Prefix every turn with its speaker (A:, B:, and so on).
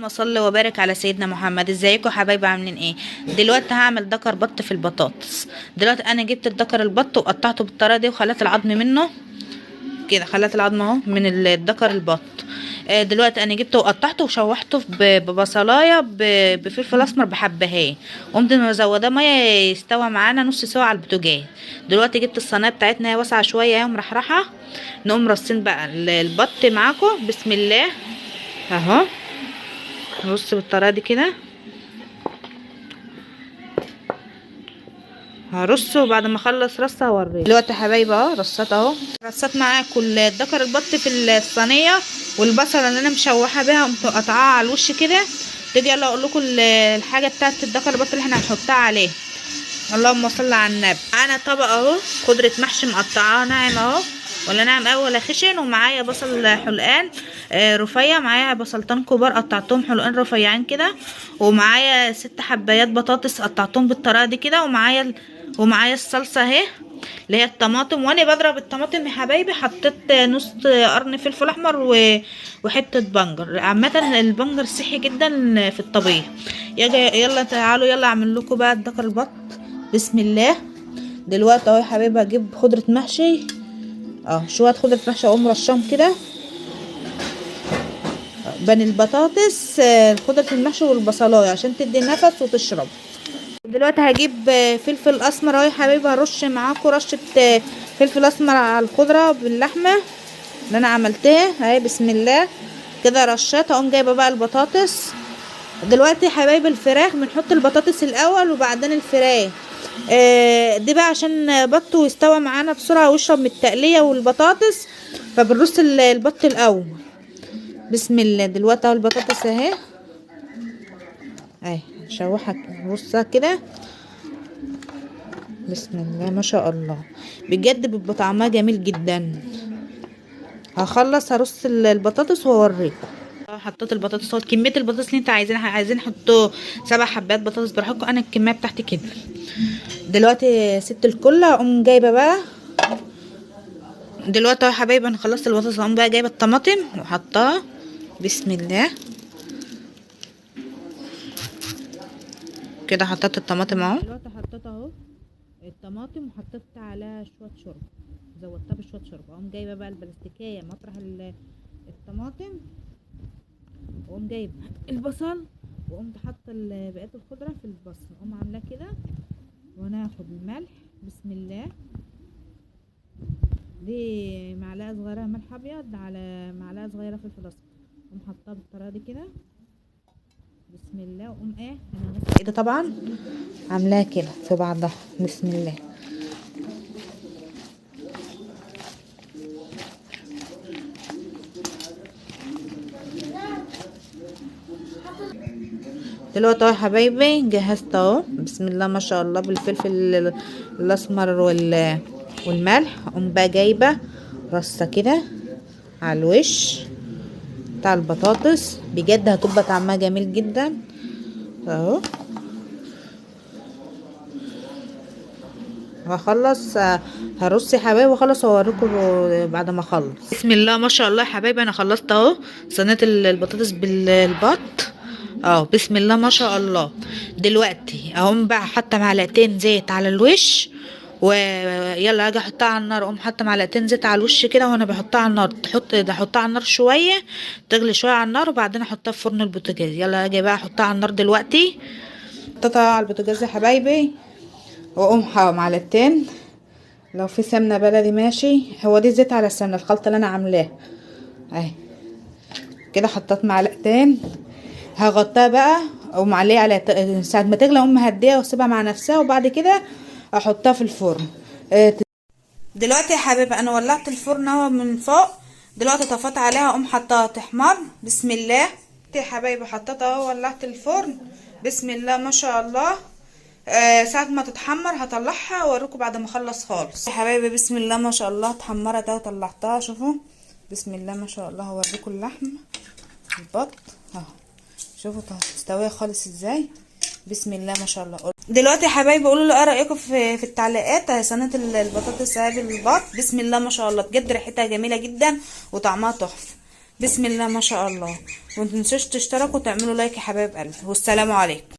A: اللهم صل وبارك على سيدنا محمد. ازيكم حبايبي، عاملين ايه؟ دلوقتي هعمل دكر بط في البطاطس. دلوقتي انا جبت الدكر البط وقطعته بالطريقة دي وخليت العظم منه كده، خليت العظم اهو من الدكر البط. دلوقتي انا جبته وقطعته وشوحته ببصلايه بفلفل اسمر بحبهان، قمت مزوداه مية يستوى معانا نص سوا على البوتاجاز. دلوقتي جبت الصينية بتاعتنا هي واسعة شوية اهي ومرحرحه، نقوم رصين بقى البط معاكم. بسم الله اهو، نرص بالطريقة دي كده، هرصه وبعد ما اخلص رصه هوريكم. دلوقتي يا حبايبي اهو رصيت اهو، رصيت معاكم الدكر البط في الصينية والبصله اللي انا مشوحه بيها قمت قطعاها على الوش كده. تيجي يلا اقول لكم الحاجة بتاعت الدكر البط اللي احنا هنحطها عليه. اللهم صل على النبي. معانا طبق اهو خضرة محشي مقطعاها ناعم اهو، ولا ناعم قوي ولا خشن، ومعايا بصل حلقان رفيع، معايا بصلتين كبار قطعتهم حلقان رفيعين كده، ومعايا 6 حبايات بطاطس قطعتهم بالطريقة دي كده، ومعايا الصلصه اهي اللي هي الطماطم. وانا بضرب الطماطم يا حبايبي حطيت نص قرن فلفل احمر وحتة بنجر. عامة البنجر صحي جدا في الطبيخ. يلا تعالوا يلا اعمل لكم بقى الدكر البط. بسم الله. دلوقتي اهو يا حبايبي هجيب خضرة محشي شوية خضرة محشي اقوم رشاهم كده بين البطاطس، خضرة المحشي والبصلايه عشان تدي نفس وتشرب. دلوقتي هجيب فلفل اسمر اهو يا حبايبي، هرش معاكم رشه فلفل اسمر على الخضرة باللحمه اللي انا عملتها اهي. بسم الله كده رشات. اقوم جايبه بقى البطاطس. دلوقتي يا حبايبي الفراخ بنحط البطاطس الاول وبعدين الفراخ. دي بقى عشان بطه يستوى معانا بسرعة ويشرب من التقليه والبطاطس، فبنرص البط الاول. بسم الله. دلوقتي اهو البطاطس اهي اهي نشوحها نرصها كده. بسم الله ما شاء الله، بجد بيبقى طعمها جميل جدا. هخلص هرص البطاطس واوريكم. حطيت البطاطس اهو، كمية البطاطس اللي انت عايزينها، عايزين حطوا 7 حبات بطاطس براحتكم، انا الكمية بتاعتي كده. دلوقتي سبت الكل، اقوم جايبه بقى دلوقتي اهو يا حبايبي انا خلصت البطاطس، اقوم بقى جايبه الطماطم وحطها. بسم الله كده حطيت الطماطم اهو. دلوقتي حطيت اهو الطماطم وحطيت عليها شوية شوربة، زودتها بشوية شوربة. اقوم جايبه بقى البلاستيكية مطرح الطماطم، واقوم جايبه البصل وقمت حاطه بقية الخضرة في البصل، اقوم عاملاه كده. وناخد الملح. بسم الله، دي معلقه صغيرة ملح ابيض على معلقه صغيرة فلفل اسمر، اقوم حاطاها بالطريقة دي كده. بسم الله. واقوم ايه انا ايدي طبعا عاملاها كده في بعضها. بسم الله. دلوقتي اهو يا حبايبي جهزت اهو. بسم الله ما شاء الله بالفلفل الاسمر والملح. اقوم بقى جايبه رصه كده على الوش بتاع البطاطس، بجد هتبقى طعمها جميل جدا اهو. هخلص هرص يا حبايبي واخلص واوريكم بعد ما اخلص. بسم الله ما شاء الله يا حبايبي انا خلصت اهو صينية البطاطس بالبط اهو. بسم الله ما شاء الله. دلوقتي اقوم بقى حاطه معلقتين زيت على الوش، ويلا اجي احطها على النار. اقوم حاطه معلقتين زيت على الوش كده وانا بحطها على النار، احطها على النار شوية، تغلي شوية على النار، وبعدين احطها في فرن البوتاجاز. يلا اجي بقى احطها على النار دلوقتي. حطيتها على البوتاجاز يا حبايبي، واقوم معلقتين لو في سمنه بلدي ماشي، هو دي زيت على السمنة الخلطة اللي انا عاملاها اهي كده. حطيت معلقتين، هغطيها بقى اقوم عليها على ساعة ما تغلي اقوم مهديها واسيبها مع نفسها، وبعد كده احطها في الفرن. دلوقتي يا حبايبي انا ولعت الفرن اهو من فوق، دلوقتي طفيت عليها اقوم حطاها تحمر. بسم الله. يا حبايبي حطيتها اهو، ولعت الفرن. بسم الله ما شاء الله. ساعة ما تتحمر هطلعها واوريكم بعد ما اخلص خالص يا حبايبي. بسم الله ما شاء الله اتحمرت اهو، طلعتها شوفوا. بسم الله ما شاء الله. هوريكم اللحم البط اهو، شوفوا مستوية خالص ازاي. بسم الله ما شاء الله. دلوقتي يا حبايبي قولوا لي ايه رايكم في التعليقات. اهي صينية البطاطس اهي بالبط. بسم الله ما شاء الله، بجد ريحتها جميلة جدا وطعمها تحفة. بسم الله ما شاء الله. ومتنسوش تشتركوا وتعملوا لايك يا حبايب قلبي، والسلام عليكم.